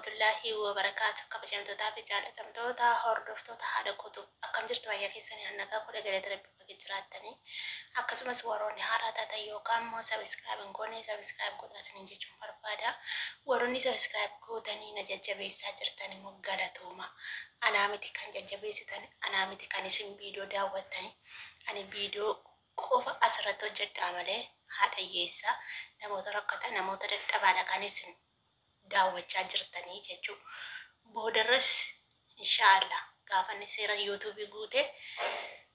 Warahmatullaahi wabarakaatu. Kabajamtootaa fi jaalatamtoota hordoftoota haadha kootu, akkam jirtu? Fayyaa keessanii? Nagaa kudha galata Rabbii bakka jiraattanii. Akkasumas warroonni haaraa taatan yookaan immoo subscribe hin goone, subscribe godhaa isiniin jechuun barbaada. Warroonni subscribe gootanii na jajjabeessaa jirtan immoo galatooma. Anaa miti kan jajjabeessitan, anaa miti kan isin viidiyoo daawwattanii. Ani viidiyoo qofa asirratti hojjedhaa malee haadha hiyyeessaa, namoota rakkatan, namoota dadhabaadha kan isin daawwachaa jirtanii jechuudha. Boodarras inshaallah gaafa inni seera yuutuubii guute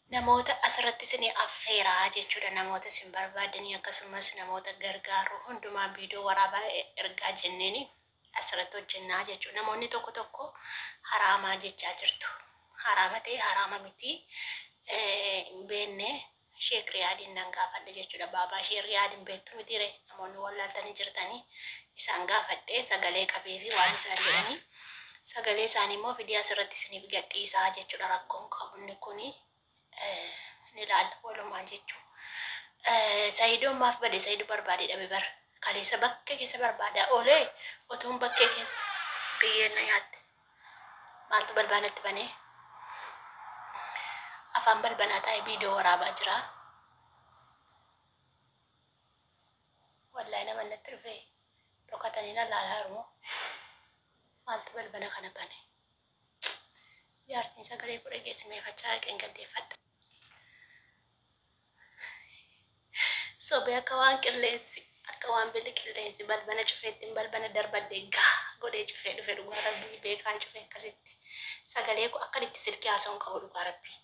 namoota asirratti isinii affeeraa jechuudha. Namoota isin barbaadanii akkasumas namoota gargaaru hundumaa viidiyoo waraabaa ergaa jenneeni asirratti hojjennaa jechuudha. Namoonni tokko tokko haraamaa jechaa jirtu. Haraama ta'e haraama miti hin beekne. Sheek Riyaadiin nan gaafadhe jechuudha. Baabaa Sheek Riyaadiin beektu mitiire, namoonni wallaaltanii jirtanii. Isaan gaafadhe, sagalee qabee fi waan isaan jedhanii sagalee isaanii immoo fidii asirratti isiniif gadhiisaa jechuudha. Rakkoon qabu inni kuni ni ilaalla walumaan jechuudha. Sayidoon maaf bade? Sayidoo barbaade dhabe bara. Kaleessa bakkee keessa barbaadaa oolee otuun bakkee keessa biyyeen na nyaatte. Maaltu balbaanatti banee? Afaan balbalaa taa'ee viidiyoo waraabaa jira. Wallahi nama natti dhufee dhokatanii na laalaa jiru moo? Maaltu balbala kana bane? Jaartiin sagalee kudha geessimeeffachaa dhaqeen gaddeeffadha. Sobee akka waan qilleensi, akka waan billi qilleensi balbala cufeettiin balbala darbadhe gaa godhee cufee dhufe. Dhugaa Rabbii beekaan cufee akkasitti. Sagalee koo akkan itti silkii haasa'uun qabu, dhugaa Rabbii.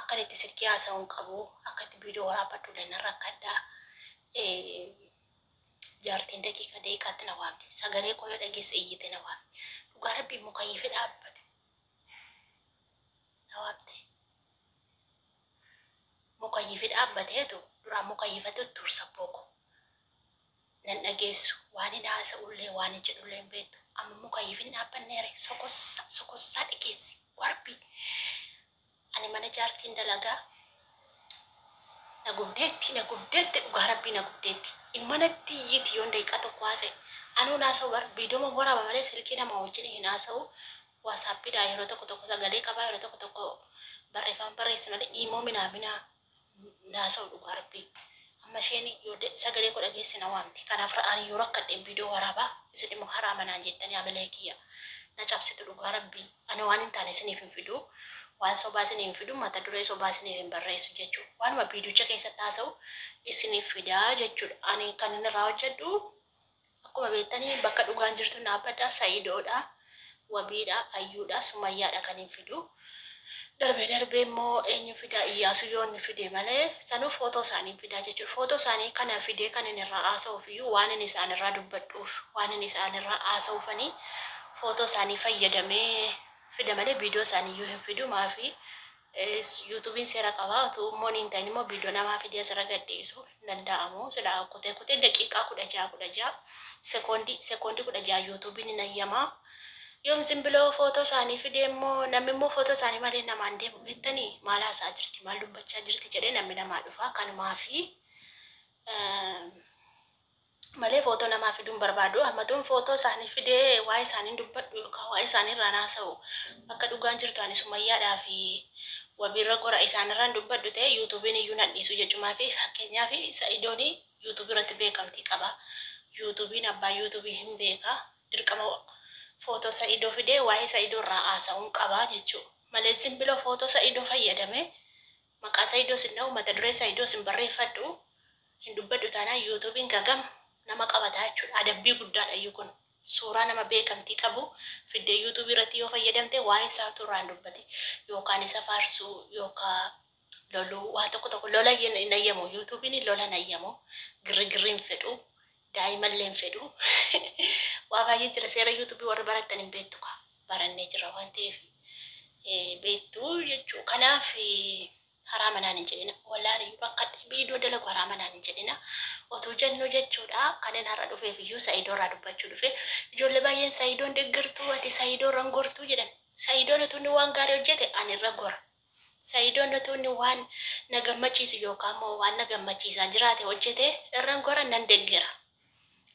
Akkan itti silkii haasa'uun qabu, akka itti viidiyoo waraabbadhu illee nan rakkadha. Jaartiin daqiiqa daqiiqaatti na waamte. Sagalee koo yoo dhageesse iyyite na waamte. Dhugaa Rabbii mukayyifi dhaabbate. Na waamte. Mukayyifi dhaabbateetu duraan mukayyifatu tursa booko. Nan dhageessu, waan hin haasa'ullee waan hin jedhullee hin beektu. Amma mukayyifi hin dhaabbanneere sokossaa sokossaa dhageessi warbi. Ani mana jaartiin dalagaa, na gubdeetti, na gubdeetti, dhugaa Rabbii na gubdeetti. Manatti iyyiti yoon daqiiqaa tokko haasa'e. Anuu haasa'u bar viidiyoo waraaba malee silkii nama wajjin hin haasa'u. Waasaappiidhaa yeroo tokko tokko sagalee qabaa, yeroo tokko tokko barreeffama barreesse malee imoo minaa minaa haasa'u, dhugaa Rabbii. Amma isheen yoo sagalee koo dhageesse na waamti. Kanaaf ani yoo rakkadhe viidiyoo waraabaa, isin immoo haraama naan jettanii hamilee kiyya na cabsitu, dhugaa Rabbii. Ani waan hin taane isiniif hin fidu. Waan sobaa isiniif hin fidu. Mata duree sobaa isiniif hin barreessu jechuudha. Waanuma viidiyocha keessatti haasa'u isiniif fidaa jechuudha. Ani kan inni irraa hojjedhu akkuma beektanii bakka dhugaan jirtu dhaabbadha. Sa'idoodha, Wabiidha, Ayyuudha, Sumayyaadha kan hin fidu. Darbee darbee immoo eenyu fidaa? Iyyaasu yoo inni fide malee sanuu footoo isaanii fidaa jechuudha. Footoo isaanii kana fidee kan inni irraa haasa'uuf iyyuu waan inni isaan irraa dubbadhuuf, waan inni isaan irraa haasa'uufanii footoo isaanii fayyadamee fida malee viidiyoo isaanii iyyuu hin fidu. Maafi yuutuubiin seera qaba. Utuu immoo hin ta'in immoo viidiyoo namaa fidee asirra gadhiisuu hin danda'amu. Silaa kutee kutee daqiiqaa 16 16, sekoondii sekoondii 16 yuutuubiin hin ayyamaa. Yoom simbiloo footoo isaanii fidee immoo namni immoo footoo isaanii malee namaan deemu beektanii, maal haasaa jirti, maal dubbachaa jirti jedhee namni namaa dhufa. Kanumaafi malee footoo namaa fiduun barbaadu. Ammatuun footoo isaanii fidee waa'ee isaanii dubbadhu yookaan waa'ee isaanii irraan haasa'u, bakka dhugaan jirtu ani Sumayyaadhaa fi Wabiirra gora, isaanirraan dubbadhu ta'e yuutuubiin iyyuu nan dhiisu jechumaa. Fi fakkeenyaaf Sa'idoon yuutuubii irratti beekamtii qaba. Yuutuubiin abbaa yuutuubii hin beeka. Dirqama footoo Sa'idoo fidee waa'ee Sa'idoo irraa haasa'uun qabaa jechuudha. Malee simbiloo footoo Sa'idoo fayyadamee maqaa Sa'idoo sin dha'u, mata duree Sa'idoo sin barreeffadhu, hin dubbadhu taanaan yuutuubiin gagam nama qabataa jechuudha. Adabbii guddaadha iyyuu kun. Suuraa nama beekamtii qabu fiddee yuutuubii irratti yoo fayyadamte waa'ee isaatu irraa hin dubbate yookaan isa faarsuu yookaan loluu, waa tokko tokko lola hin ayyamu. Yuutuubiin lola hin ayyamu. Girrigirri hin fedhu. Daa'imallee hin fedhu. Waa baay'ee jira. Seera yuutuubii warri barattan hin beektu kaa. Barannee jira waan ta'eef beektu jechuu. Kanaaf haraama naan hin jedhina. Wallaahi rakkadhe viidiyoo dalagu, haraama naan hin jedhina. Otuu jennu jechuudha. Kanin har'a dhufeef iyyuu Sa'idoo irraa dubbachuu dhufe. Ijoollee baay'een Sa'idoon deeggartuu, ati Sa'idoo irra hin gortuu jedhan. Sa'idoon utuu inni waan gaarii hojjete ani irra gora. Sa'idoon utuu inni waan na gammachiisu yookaan immoo waan na gammachiisaa jiraate hojjete irra gora, nan deeggera.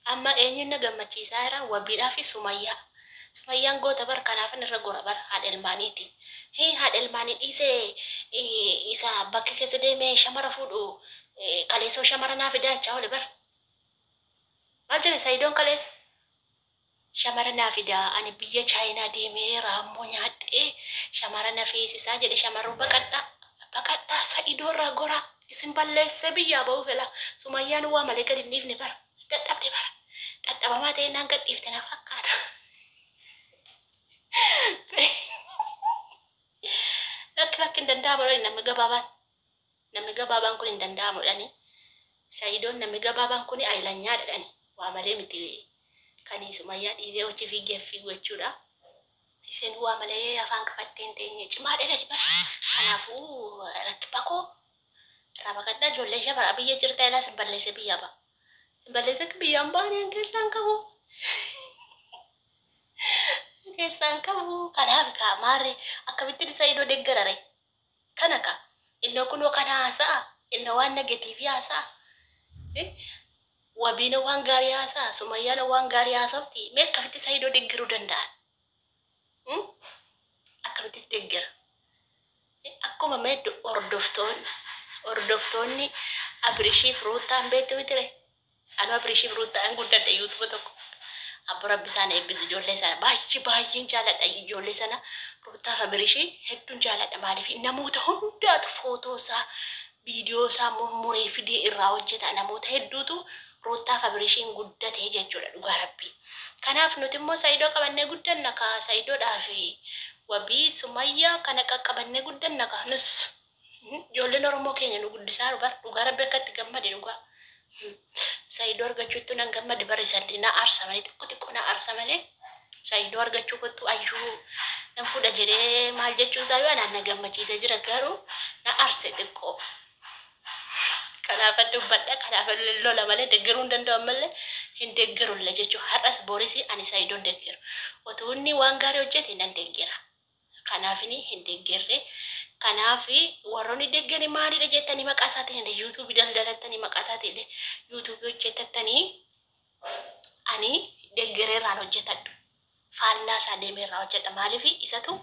Amma eenyuun na gammachiisaa jira? Wabiidhaa fi Sumayyaa. Sumayyaan goota bar kanaafan irra gora bar haadha ilmaaniiti. Hii haadha ilmaanii dhiisee isa bakka keessa deemee shamara fuudhu kaleessoo shamara naa fidaa jechaa oole bar. Maal jedhe Sayidoon kaleessa? Shamara naa fidaa ani biyya Chaayinaa deemee raammoo nyaadhee shamara na feesisaa jedhe shamarruu baqadhaa baqadhaa Sa'idoo irraa goraa isin balleessee biyyaa ba'uu fela Sumayyaan waa malee gad hin dhiifne bara dadhabde bara dhadhabamaa ta'e naan gad dhiifte na fakkaata. Lakki lakki hin danda'amu dhani namni gabaabaan namni gabaabaan kun hin danda'amu dhani Sa'idoon namni gabaabaan kun ayilanyaadha dhani waa malee miti kan Sumayyaa dhiisee hojii fiigee fiigu jechuudha. Isheen waa malee afaan qabattee hin teenye cimaadha dhani bara. Kanaafuu rakki bakoo irraa baqadhaa ijoollee shamara biyya jirta ilaa sin balleessee biyyaa ba'a. Sin balleessee akka biyyaan baane keessaan qabu. Keessaan qabu. Kanaaf kaa maarree akkamittiin Sa'idoo deeggarare kana kaa innoo kunoo kana haasa'a innoo waan negatiivii haasa'a. Wabiin waan gaarii haasa'a Sumayyaan waan gaarii haasofti mee akkamitti Sa'idoo deeggaruu danda'an? Akkamitti deeggara? Akkuma mee hordoftoonni Abrishiif Ruuttaan beektu mitire? Anu Abrishiif Ruuttaan guddadhe YouTube tokko. Abbo Rabbi isaan eebbisu ijoollee sana baay'ee baay'een jaaladha ijoollee sana Ruuttaaf Abrishii hedduun jaaladha maaliif namoota hundaatu footoo isaa viidiyoo isaa murmuree fidee irraa hojjeta namoota hedduutu Ruuttaaf Abrishiin guddate jechuudha dhugaa Rabbii. Kanaaf nuti immoo Sa'idoo qabannee guddanna kaa Sa'idoodhaa fi Wabii Sumayyaa kana qaqqabannee guddanna kaa nus ijoolleen Oromoo keenya nu guddisaa bar dhugaa Rabbi akka itti gammade dhugaa. Sa'idoo argachuutti nan gammade bar isa na aarsa malee xiqqoo xiqqoo na aarsa malee Sa'idoo argachuu kottu ayyuu nan fuudha jedhee maal jechuun isaa yoo anaan na gammachiisee jira garuu na aarse xiqqoo. Kanaafan dubbadha kanaafan lola malee deeggaruu hin danda'u ammallee hin deeggarullee jechuudha. Har'as boris ani Sa'idoon deeggaru. Otoo inni waan gaarii hojjete nan deeggera. Kanaafini hin deeggarre. Kanaaf warroonni deeggani maalidha jettanii maqaa isaatiin illee yuutuubii daldalattanii maqaa isaatiin illee yuutuubii hojjetattanii ani deeggareerraan hojjetadhu. Faallaa isaa deemeerraa hojjedha. Maaliif isatu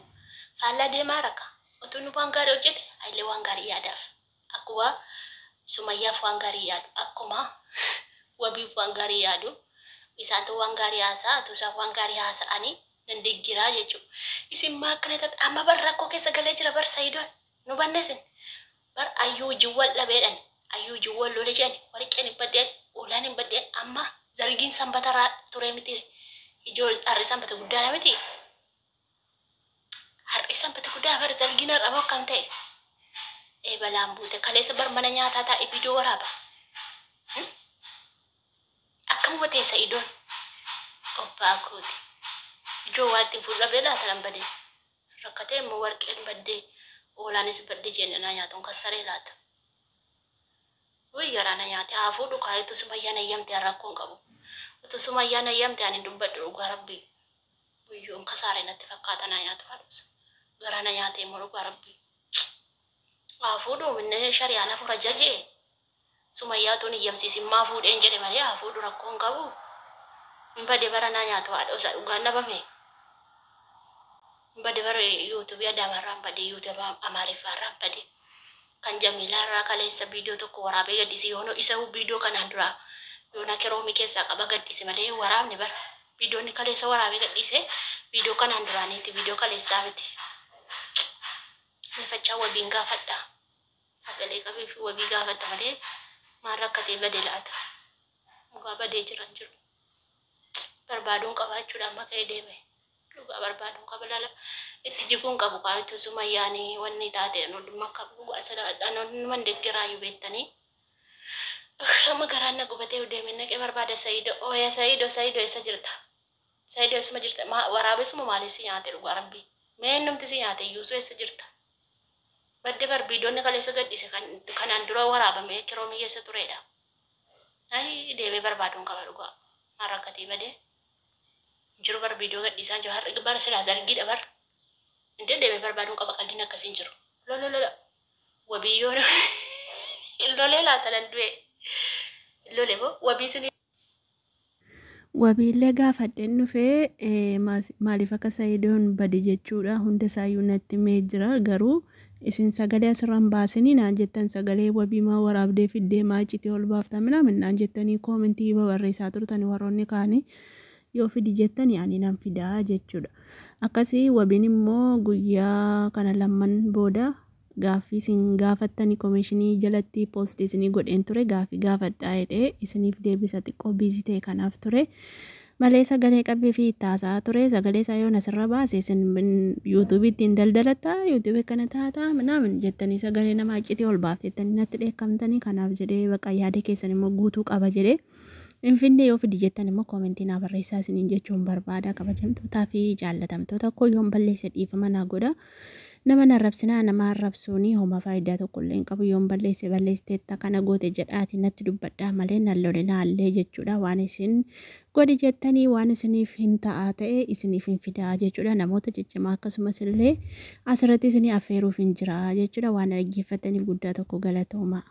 faallaa deemaa raka. Otoo inni waan gaarii hojjete illee waan gaarii yaadaaf. Akkuma Sumayyaaf waan gaarii yaadu akkuma Wabiif waan gaarii yaadu isaatu waan gaarii haasa'a otoo isaan waan gaarii haasa'anii nan deeggiraa jechuudha. Isin maa akkana taate amma bar rakkoo keessa galee jira bar Sa'idoon nu bannesin bar ayyuu wajjin wal dhabeedhan ayyuu wajjin wal lole jedhani warqeen hin baddeen oolaan hin baddeen amma zargiin sanbata irraa turee miti ijoo har'i sanbata guddaadha miti har'i sanbata guddaa bar zargiin har'a moo akkam ta'e ee balaan buute kaleessa bar mana nyaataa taa'e viidiyoo waraaba. Akkamuma ta'e Sa'idoon obbaa kooti. Ijoo waa ittiin fuudhu dhabee laata nan badee. Rakkatee immoo warqeen baddee oolaanis baddee jenne naa nyaatuun kassaree laata. Wuy garaa na nyaate haa fuudhu kaayetu Sumayyaan eeyyamte an rakkoo hin qabu. Utuu Sumayyaan eeyyamte ani hin dubbadhu dhugaa rabbii. Wuyyoon kasaare natti fakkaata naa nyaatu haadhusa. Garaa na nyaate immoo dhugaa rabbii. Haa fuudhu minne shari'aan afur ajajee. Sumayyaa utuu hin iyyamsiisin maa fuudheen jedhe malee haa fuudhu rakkoo hin qabu. Hin bade bara naa nyaatu haadha osa dhugaan dhabame. Hin bade bara yuutuubii Adaamaarraa hin bade yuutuubii Amaariffaarraa hin bade. Kan Jamiilaarraa kaleessa viidiyoo tokko waraabee gadhiise yoona isa viidiyoo kanaan dura yoona kiroomii keessaa qaba gadhiise malee waraabne bara. Viidiyoonni kaleessa waraabee gadhiise viidiyoo kanaan duraaniiti viidiyoo kaleessaa miti. Nifachaa wabiin gaafadha. Sagalee qabee fi wabii gaafadha malee maal rakkatee bade laata? Dhugaa badee jiran jiru. Barbaaduun qaba jechuudha amma ka'ee deeme. Dhugaa barbaaduun qaba laala. Itti jiguun qabu kaayitu sumayyaanii wanni taate dhimma qabu dhugaa sana deeggaraayyuu beektanii. Amma garaan na gubatee deeme naqee barbaada Sa'ido. Ooya Sa'ido Sa'ido eessa jirta? Sa'ido eessuma jirta? Waraabessuma maaliif si nyaate dhugaa rabbii? Mee innumti si nyaate iyyuu eessa jirta? Badde bar viidiyoonni kaleessa gadhiise kan kanaan dura waraabamee kiroomii keessa turedha. Ay deemee barbaaduun qaba dhugaa. Maal rakkatee badee? Jiru bar viidiyoo gadhiisaa jiru har'i bara silaa zargiidha bar. Indee deemee barbaaduun qaba qaldiin akkasii hin jiru. Lololola. Wabiyyoon lolee laata nan du'e. Lole moo wabii isin Wabiillee gaafadheen dhufee maaliif akka Sa'idoon bade jechuudha. Hunda isaayyuu natti himee jira. Garuu isin sagalee asirra hin baasinii naan jettan, sagalee wabii maa waraabdee fiddee maa iccitii ol baafta minaamin naan jettanii koomentii babarreessaa turtani warroonni kaanii. Yoo fidi jettani ani nan fidaa jechuudha. Akkasii wabiin immoo guyyaa kana lamman booda gaaffii isin gaafattani koomishinii jalatti poostii isinii godheen ture, gaaffii gaafadhaa jedhee isiniif deebisa, xiqqoo biizii ta'e kanaaf ture. Malee sagalee qabee fi itti haasa'aa ture. Sagalee isaa yoon asirra baase isin yuutuubii ittiin daldalataa, yuutuubii akkana taataa minaamin jettanii, sagalee namaa iccitii ol baaftettanii natti dheekkamtanii, kanaaf jedhee baqa yaada keessan immoo guutuu qaba jedhee. Finfinnee yoo fidi jettan immoo koomentii naa barreessaa isiniin jechuun barbaada. Kabajamtootaa fi jaallatamtoota koo, yoon balleesse dhiifama naa godha. Nama na arrabsinaa, nama arrabsuuni homaa faayidaa tokko illee hin qabu. Yoon balleesse balleessiteetta, kana goote jedhaati natti dubbadhaa malee nan lolinaallee jechuudha. Waan isin godhi jettanii waan isiniif hin ta'aa ta'e isiniif hin fidaa jechuudha. Namoota ciccimaa akkasumas illee asirratti isinii affeeruuf hin jira jechuudha. Waan dhaggeeffataniif guddaa tokko galatooma.